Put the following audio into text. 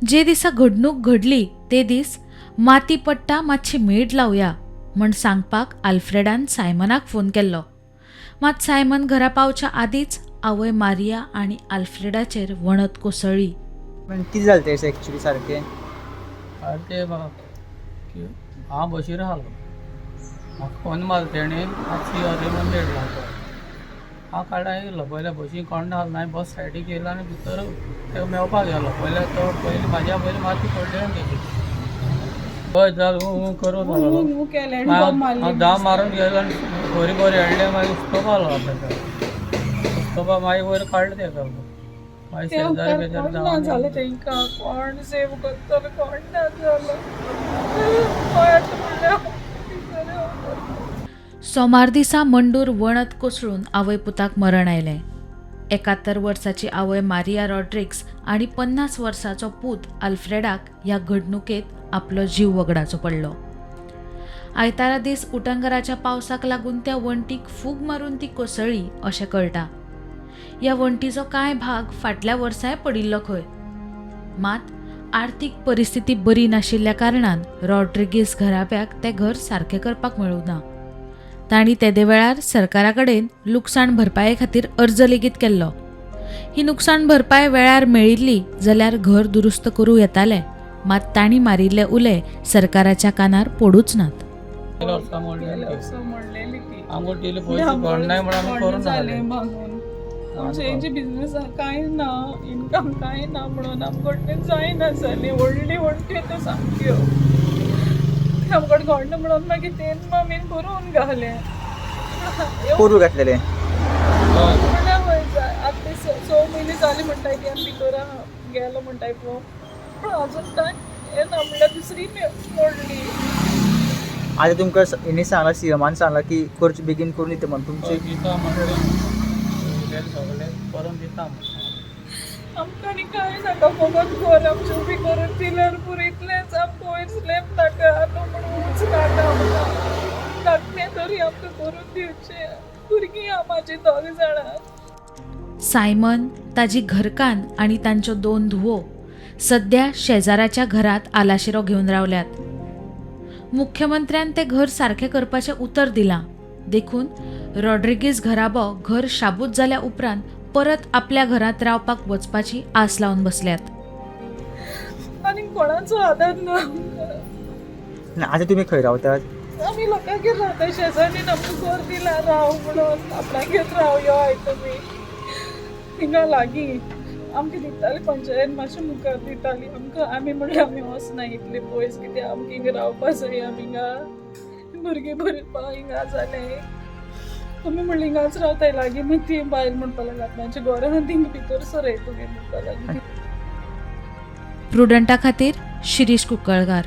जे दिसा घडणूक घडली ते दीस माती पडटा, मातशी मेड लावया म्हण सांगपाक आल्फ्रेडान सायमनाक फोन केल्लो. मात सायमन घरा पावच्या आदींच आवय मारिया आनी आल्फ्रेडाचेर वणत कोसळ्ळी. पण कितें जालें तें एक्चुली सारकें? सारकें की हांव बशीर आहलो, म्हाका फोन मारलो तेणें, मातशी यो रे म्हूण लेट लावपाक. हांव काडा येयलो, पयल्या बशी कोण नासलो. हांवें बस सायडीक येयलो आनी भितर तेका मेळपाक गेलो. पयल्या तो पयलीं म्हाज्या पयलीं माती पडली आनी तेजी हय जाल हूं हूं करूं लागलो. केलें. मागीर हांव धांव मारून गेलो आनी बरी बरी हाडली. मागीर उस्तोपा लागलो तेका, उस्तोपा मागीर वयर काडलो तेका. मागीर ते शेजारी उपकार बेजारी कोण ना जालें धांवन तेंकां, कोण सेव करतलो कोण ना जालो. हय म्हणल्यार. सोमार दिसा मंडूर वणत कोसळून आवय पुताक मरण आयलें. 71 वर्साची आवय मारिया रॉड्रिक्स आनी 50 वर्साचो पूत आल्फ्रेडाक ह्या घडणुकेंत आपलो जीव वगडाचो पडलो. आयतारा दीस उटंगराच्या पावसाक लागून त्या वणटीक फूग मारून ती कोसळ्ळी अशें कळटा. ह्या वणटीचो कांय भाग फाटल्या वर्साय पडिल्लो खंय. मात आर्थीक परिस्थिती बरी नाशिल्ल्या कारणान रॉड्रिगीस घराब्याक तें घर सारकें करपाक मेळूं ना. तांणी तेदे वेळार सरकारा कडेन लुकसाण भरपाये खातीर अर्ज लेगीत केल्लो. ही नुकसाण भरपाय वेळार मेळिल्ली जाल्यार घर दुरुस्त करूं येतालें. मात तांणी मारिल्ले उले सरकाराच्या कानार पडूच नात. गेल्या वर्सा म्हणलें. वर्सा म्हणलेली ती. आमकां दिले पयशे कोण नाय म्हणून आमी करून जालें नासलें. मागून आमचे हेजे बिजनेस कांय ना, इनकम कांय ना म्हणून आमकडे जायना जाली. व्हडली वणटी त्यो सामक्यो, आमकडे कोण म्हणून मागीर तेन मम्मीन बरोवन घालें. पोरू घातलेलें? हय. म्हणल्यार हय आतां ते 6 म्हयने जाले म्हणटाय ती आमी भितर आहा गेलो म्हणटाय पळोव, पूण अजून कांय हें ना. म्हणल्यार दुसरी मोडली. आतां तुमकां हेणी सांगलां, सीएमान सांगलां की करचे बेगीन करून दिता म्हण हय, तुमची दिता म्हणलें, उलयलें सगळें करून दिता म्हणलें. आमकां आनी कांय नाका, फकत घर आमचें उबी करून दिल्यार पुरो, इतलेंच. आमकां वयर स्लॅब नाका, न्हू म्हण उंच नाका आमकां, धाकटें तरी आमकां करून दिवचें. भुरगीं आहा म्हाजी दोग जाणां. सायमन, ताजी घरकान्न आनी तांच्यो 2 धुवो सध्या शेजाराच्या घरांत आलाशिरो घेवन रावल्यात. मुख्यमंत्र्यान तें घर सारकें करपाचें उतर दिलां, देखून रॉड्रिगीज घराबो घर शाबूत जाल्या उपरांत परत आपल्या घरांत रावपाक वचपाची आस लावन बसल्यात. आनी कोणाचो आदार ना आमकां. ना आतां तुमी खंय रावतात? आमी लोकांगेर रावता. शेजाऱ्यांनी आमकां घर दिलां राव म्हणून, आपणागेर राव यो तुमी हिंगा लागीं. आमकां दिताली पंचायत मातशें मुखार दिताली आमकां. आमी म्हणल्यार आमी वचना इतले पयस, कित्याक आमकां हिंगा रावपा जाय. आमी हिंगा भुरगीं भरपा हिंगा जालें. आमी म्हणलें हिंगाच रावताय लागीं. मागीर ती बायल म्हणपाक लागली आपणाच्या घरान थिंगा भितर सराय तुमी म्हणपाक लागली. प्रुडंटा खातीर शिरीष कुंकळकार.